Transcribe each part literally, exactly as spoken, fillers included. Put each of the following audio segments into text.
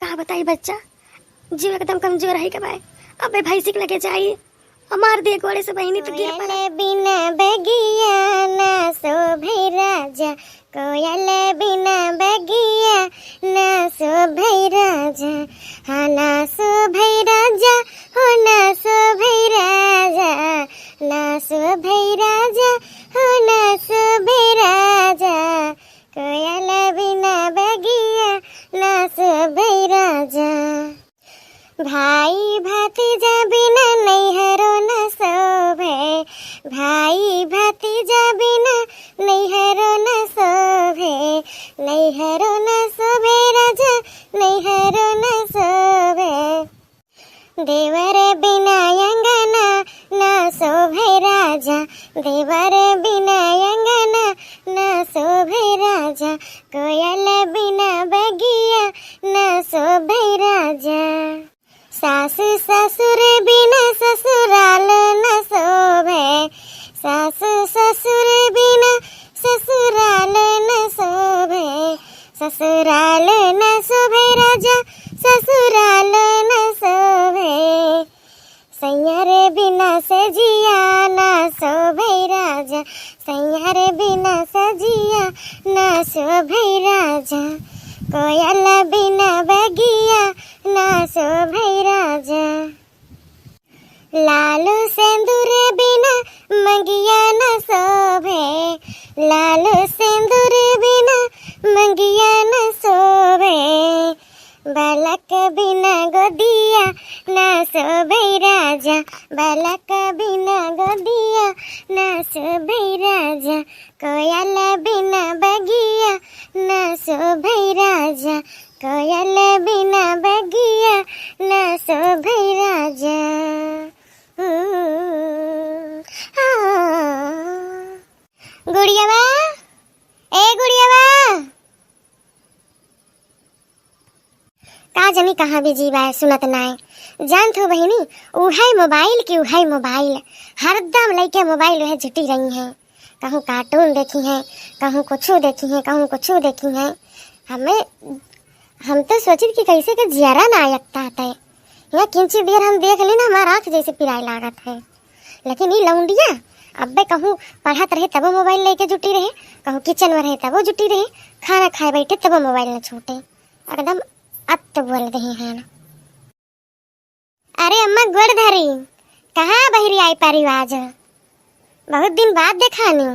का बताई बच्चा, जीव एकदम कमजोर है के बाय। अबे भैंसी के लगे जाई, हमार दे गोड़े से बहिनी तो गिर पड़ा। कोयल बिना बगिया ना शोभे राजा, कोयल बिना बगिया ना शोभे राजा, हाँ ना शोभे राजा, हो ना शोभे राजा, ना शोभे राजा, हो ना शोभे राजा, कोयल बिना बगिया ना शोभे राजा। भाई भतीजा बिना नैहरो न शोभे, भाई भतीजा बिना नैहरो न शोभे, नैहरो न शोभे राजा, नैहरो न शोभे। देवर बिना अंगना ना शोभे राजा, देवर बिना अंगना ना शोभे राजा, कोयल बिना बगिया ना शोभे राजा। सासु ससुर बिना ससुराल न शोभे, सासु ससुर बिना ससुराल न शोभे, ससुराल न शोभे राजा, ससुराल न शोभे। सैया रे बिना सजिया ना शोभे राजा, सैया रे बिना सजिया ना शोभे राजा, कोयल बिना बगिया ना शोभे राजा। लाल सेंदूर बिना मंगिया न शोभे, लाल सेंदूर बिना मंगिया न शोभे, बालक बिना गोदिया ना शोभे राजा, बालक बिना गोदिया ना शोभे राजा, कोयल बिना बगिया ना शोभे राजा, कोयल बिना बगिया ना शोभे राजा। हम्म, हाँ। गुड़ियावा, ए गुड़ियावा, का जनी कहाँ बिजी बाय, सुनत नाय। जानत हो बहिनी, उहै मोबाइल की उहै मोबाइल, हरदम लइके मोबाइल उहै जुटी रही हैं। कहूँ कार्टून देखी हैं, कहूँ कुछु देखी हैं, कहूँ कुछु देखी हैं। हमें, हम तो सोचित कि कैसे के जियरा ना अकतातै। यहाँ किंची देर हम देख ली ना, हमार आँख जैसे पिराए लागत है। लेकिन ई लौंडिया अब्बे कहूँ पढ़त रहे तबो मोबाइल लइके जुटी रहे, कहूँ किचन में रहे तबो जुटी रहे, खाना खाए बैठे तबो मोबाइल न छूटे। एकदम अत बोल दही हैं। अरे अम्मा गोड़ धरी, कहाँ बहिरी आई पारी आज? बहुत दिन बाद देखानी।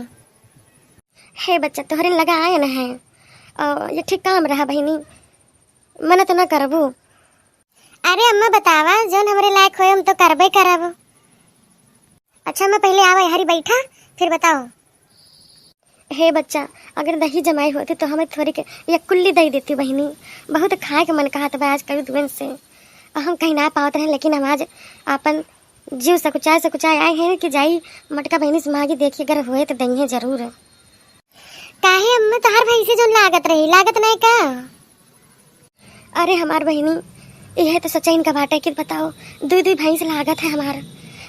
हे बच्चा, तोहरे लगा आए न है। ओ, ये ठीक काम रहा बहिनी, मना तो ना करबू। अरे अम्मा बतावा, जौन हमरे लायक होए हम तो करबे करब। अच्छा अम्मा पहिले आवा हरी बैठा, फिर बताओ। हे बच्चा, अगर दही जमाई होती तो हमें थोड़ी के एक कुल्ली दे देती बहिनी। बहुत खाए के मन कहत बा आज कई दिन से। हम कहीं ना पावत रहे, लेकिन हम आज आपन जीव सकुचाए सकुचाए आए हैं कि जाई मटका बहिनी से मांगी, देखी अगर होए तो दइहे जरूर। काहे अम्मा, तोहार भैंसी जौन लागत रही, लागत नहीं का? अरे हमार बहिनी, इहे तो सचैन का बाटे कि बताओ, दुई दुई भैंस लागत है हमार,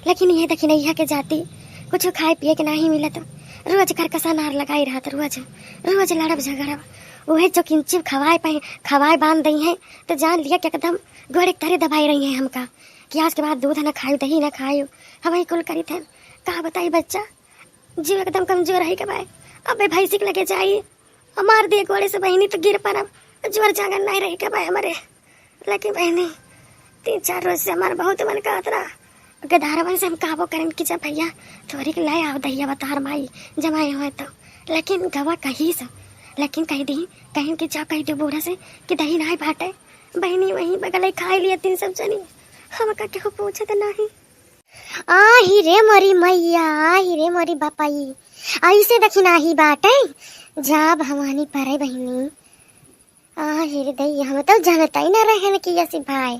लेकिन इहे देखी नैया के जाति, कुछ खाए पिए के नाही मिलत। रोज करकसा नार लगाई रहत, रोज, रोज लड़ब झगड़ब। उहे जो किंचिब खवाए पाए, खवाए बांध दइहे, तो जान लिया कि एकदम गोड़े तरे दबाई रही है हमका कि आज के बाद दूध ना खायू, दही ना खायू, हम ही कुल करी थे। का बताई बच्चा, जीव एकदम कमजोर है के बाय। अबे भैंसी के लगे जाई, हमार दे गोड़े से बहिनी तो गिर पड़ब। जोर जांगर नहीं रहे के बाय हमरे। लेकिन बहिनी, तीन चार रोज से हमार बहुत मन कहत रहा। गदारवन से हम कहबो करें कि जब भैया थोड़ी के लाए आओ दहिया बतार माई जमाए हुए तो। लेकिन गवा कही सब, लेकिन कह दी, कहीं कि जा कह दो बूढ़ा से कि दही नाई बाटे। बहिनी वहीं बगल खाए लिए तीन सब जनी, हमका केहू पूछत नहीं। आही रे मोरी मैया, आही रे मोरी बापाई, ऐसे देखी नाही बाटे, जा भवानी परे बहिनी। आही रे दैया, हम तो जानता ही ना रहन कि ऐसी भाई।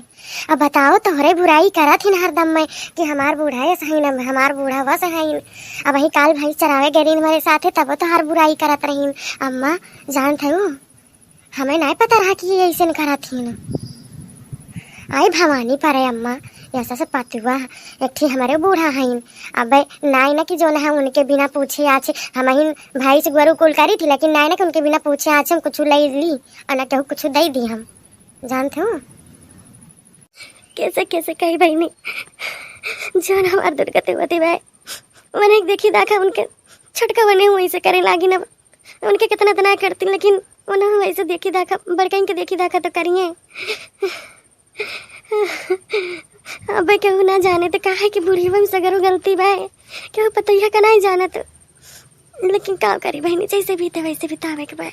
अब बताओ, तोहरे बुराई करत हिन हरदम में कि हमार बूढ़ा ऐसा ही ना, हमार बूढ़ा वस है। अब वही काल भाई चरावे गए रहीन हमारे साथे, तब तोहार बुराई करत रहीन। अम्मा, जानत हऊ, हमें नाय पता रहा कि ये ऐसे करत हिन। आई भवानी परे अम्मा, ऐसा से पतुआ, एक ठे हमारे बूढ़ा हईन। अब नाय ना कि जो ना हम उनके बिना पूछे आज हम ही भाई से गुरु कुल करी थी, लेकिन नाय ना कि उनके बिना पूछे आज हम कुछ ले ली और ना केहू कुछ दे दी हम। जानत हो, कैसे, कैसे कही बहिनी, जौन हमार दुर्गति होती बा, उन्हें देखी दाखा उनके छोटका बने हुए से करे लागी ना। उनके कितना तना करती, लेकिन उन्हें वैसे देखी दाखा, बड़कन के देखी दाखा तो करिए। अबे केहू ना जाने तो काहे कि बुढ़िया में सगरो गलती बा, केहू पतोहिया का नहीं जानत। लेकिन का करी बहिनी, जैसे भी थे वैसे बितावे के बा।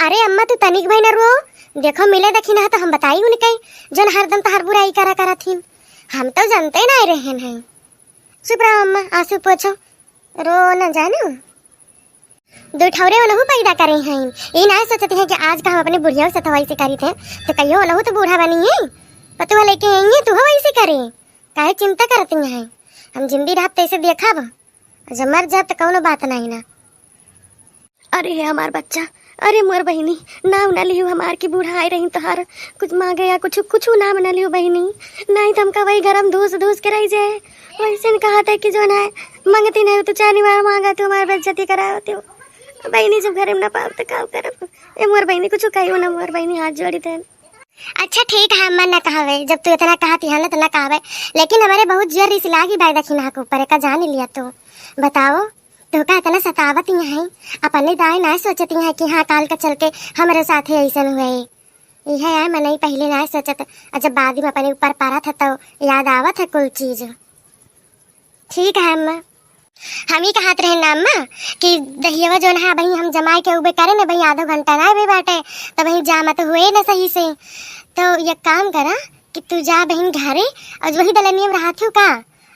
अरे अम्मा, तू तनिक भई न रो। देखो, मिले देखी ना तो हम बताई उनके, जौन हरदम तहार बुराई करा करा थीन। हम तो जानते ना रहन हैं। चुप रहो अम्मा, आंसू पोछो, रो न जानो। दो ठौरे उनहु पैदा करे हैं, ये ना सोचती हैं कि आज का हम अपने बुढ़िया से तो वैसे करी थे, तो कहियो उनहु तो बूढ़ा बनी है, पतुआ लेके आई है, तू वैसे करे, काहे चिंता करती हैं? हम जिंदी रहब तैसे देखब, जब मर जाब तो कौनो बात नहीं ना। अरे हे हमार बच्चा, अरे मोर बहिनी, नाम ना लिहू हमार की बूढ़ा आए रही तोहार कुछ मांगे या कुछ, कुछ नाम ना लिहू बहिनी, नहीं तो हमका वही गरम धूस धूस के रह जाए। वैसे न कहा था कि जो ना मंगती नहीं तू चानी मार मांगा तू हमार बेइज्जती करावती हो। बहिनी जब घरे में ना पाओ तो का करब? ए मोर बहिनी कुछ कहियो ना मोर बहिनी, हाथ जोड़ी थे। अच्छा ठीक है अम्मा, ना कहवे, जब तू इतना कहती है ना तो ना कहवे, लेकिन हमारे बहुत जोर रिस लागी बाय दखिनहा के ऊपर, एका जान लिया तू। बताओ, तोहका इतना सतावत ही है, अपने दाएं ना सोचती है कि हाँ काल का चल के हमारे साथ ही ऐसन हुए। यह है मनई पहले ना सोचत, और जब बाद में अपने ऊपर परत है तो याद आवत है कुल चीज। ठीक है अम्मा, हम ही कहत रहे ना अम्मा कि दहियवा जौन है अबही हम जमाए के उबे करे न, अबही आधो घंटा ना भी बाटे, तब वही जामत हुए न सही से। तो ये काम करा कि तू जा बहिन घरे, और वही दलनिया में रहत हो का,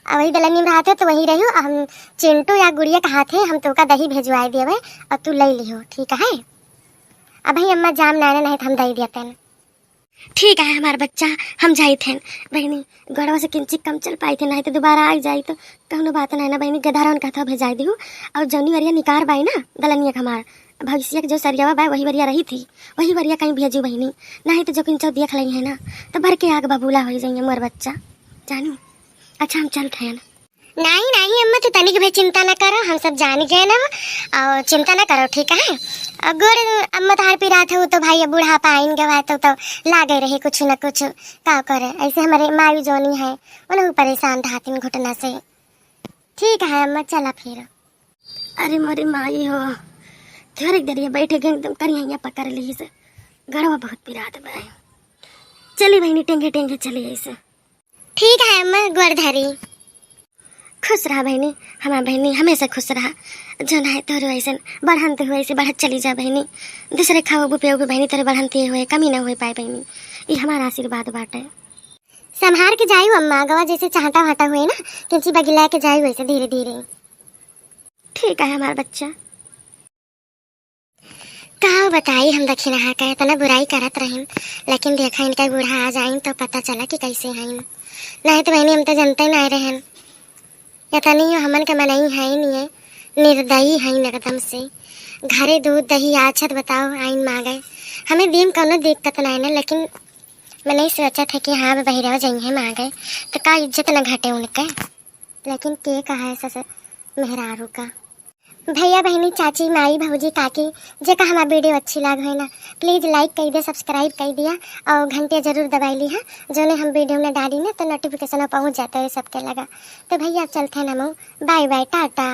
और वही दलनिया में रहत हो तो वही रहियो, हम चिंटू या गुड़िया कहत है हम तोका दही भेजवाए देवे और तू ले लियो, ठीक है? अबही अम्मा जाम नाने नहीं तो हम दे देते हैं। ठीक है हमार बच्चा, हम जाइत हन। बहिनी, गोड़वा से किंचित कम चल पाई थे, नहीं तो दोबारा आई जाई तो कौनो बात नहीं ना बहिनी, गदहरवन कहता भेजाई दिहू। और जौनी वरिया निकार बाई ना दलनिया के हमार, भविष्य के जो सरियावा बा वही वरिया रही थी, वही वरिया कहीं भेजू बहिनी, नहीं तो जो किंचो देख लई है ना तो भर के आग बबूला हो जाइए मोर बच्चा, जानी। अच्छा हम चलत हन। नहीं, नहीं अम्मा, तू तनिक भी चिंता न करो, हम सब जान गए ना, और चिंता न करो, ठीक है? और गोड़ अम्मा तोहार पिरात हो तो भाई, अब बुढ़ापा आइन गवा तो, तो लागे रहे कुछ न कुछ, का करे, ऐसे हमारे माई जोनी है, उन्हें परेशान रहतीन घुटना से। ठीक है अम्मा, चला फिर। अरे मोरी माई हो, थोड़े देरिया बैठे के एकदम करिया पकड़ ली से, गड़वा बहुत पिरात बा। चली बहिनी, टेंगे टेंगे चली ऐसे। ठीक है अम्मा, गोड़ धरी। खुश रहा बहिनी, हमार बहिनी हमेशा खुश रहा। जौन है तोहरे ऐसन बढ़ंत हुए, ऐसे बढ़त चली जा बहिनी। दूसरे खाओ बुपियो भी बहिनी तोहरे बढ़ंत हुए, कमी ना हुए पाए बहिनी। ये हमारा आशीर्वाद बाटे। संभार के जायू अम्मा, गवा जैसे चाहटा वाटा हुए ना, किंची बगिला के जायू ऐसे धीरे धीरे। ठीक है हमार बच्चा। का बताई हम दखिनहा का, इतना बुराई करत रहिन, लेकिन देखा इनका बूढ़ा आ जाइन तो पता चला कि कैसे हइन। नहीं तो बहिनी हम तो जनते नहीं रहन। इतनी यो हमन के मनई हइन, ये निर्दयी हइन एकदम से। घरे दूध दही आछत बताओ आइन मांगे। हमें दीम कौनो दिक्कत नहीं ना, लेकिन मनई सोचत है कि हाँ अब बहिरवा जइहे मांगे तो का इज्जत न घटे उनके। लेकिन के कहा है ससुर मेहरारू का। भैया, बहिनी, चाची, माई, भौजी, काकी, जेका हमार video अच्छी लाग होय ना, please like कई दे, subscribe कई दिया और घंटिया जरूर दबाई ली है, जोने हम video में डाली ना तो notification पहुँच जाते हैं सबके लगा। तो भैया, अब चलते हैं नमो, bye bye, टाटा।